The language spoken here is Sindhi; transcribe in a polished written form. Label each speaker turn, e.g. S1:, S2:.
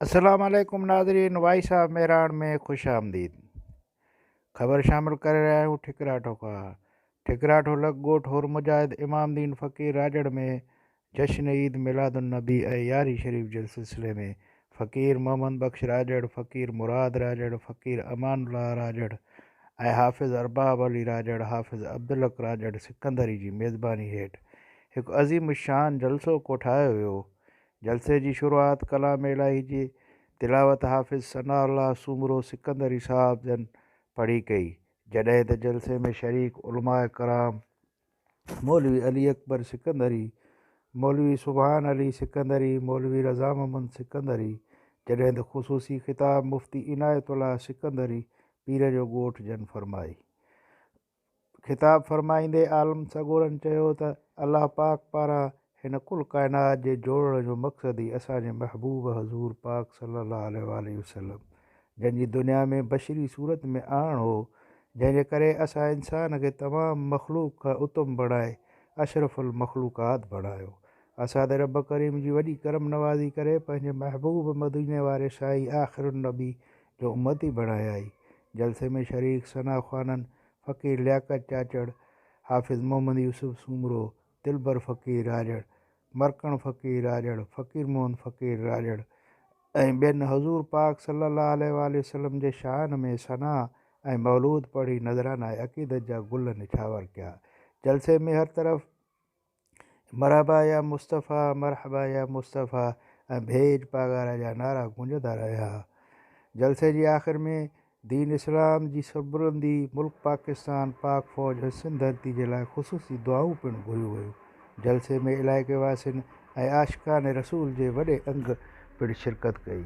S1: السلام عليڪم ناظرين وائس آف مهراڻ ۾ خوش آمديد خبر شامل ڪري رهيا آهيون ٺڪراٺو کان ٺڪراٺو لڳ ڳوٺ حر مجاهد امام دين فقير راڄڙ ۾ جشن عيد ميلاد النبي ۽ يارهين شريف جي سلسلي ۾ فقير محمد بخش راڄڙ، فقير مراد راڄڙ، فقير امان الله راڄڙ ۽ حافظ ارباب علي راڄڙ، حافظ عبدالحق راڄڙ سڪندري جي ميزباني هيٺ هڪ عظيم الشان جلسو ڪوٺايو ويو. جلسي جي شروعات ڪلام الاهي جي تلاوت حافظ ثناء الله سومرو سڪندري صاحب جن پڙهي ڪئي، جڏهن ته جلسي ۾ شريڪ علماء ڪرام مولوي علي اڪبر سڪندري، مولوي سبحان علي سڪندري، مولوي رضا محمد سڪندري، جڏهن ته خصوصي خطاب مفتي عنايت الله سڪندري پير جو ڳوٺ جن فرمائي. خطاب فرمائيندي عالم سڳورن چيو ته الله پاڪ پاران هن ڪل ڪائنات جي جوڙڻ جو مقصد ئي اسان جي محبوب حضور پاڪ صلي الله عليه واٰله وسلم جن جي دنيا ۾ بشري صورت ۾ آڻڻ هو جنهن جي ڪري اسان انسان کي تمام مخلوق کان اتم بڻائي اشرف المخلوقات بڻايو. اسان تي رب ڪريم جي وڏي ڪرم نوازي ڪري پنهنجي محبوب مديني واري سائين آخر النبي جو امتي بڻايائي. جلسي ۾ شريڪ ثنا خوانن فقير لياقت چاچڙ، حافظ محمد يوسف سومرو، دلبر فقير راڄڙ، مرڪڻ فقير راڄڙ، فقير محمد فقير راڄڙ ۽ ٻين حضور پاڪ صلي الله عليه واٰله وسلم جي شان ۾ ثنا ۽ مولود پڙهي نذرانه عقيدت جا گل نڇاور ڪيا. جلسي ۾ هر طرف مرحبا يا مصطفيٰ، مرحبا يا مصطفيٰ ۽ ڀيڄ پاڳارا جا نعرا گونجندا رهيا. جلسي جي آخر ۾ دين اسلام جي سربلندي، ملڪ پاڪستان، پاڪ فوج ۽ سنڌ ڌرتي جي لاء خصوصي دعائون پڻ گهريون ويون. جلسي ۾ علائقي واسين ۽ عاشقان رسول جي وڏي انگ پڻ شرڪت ڪئي.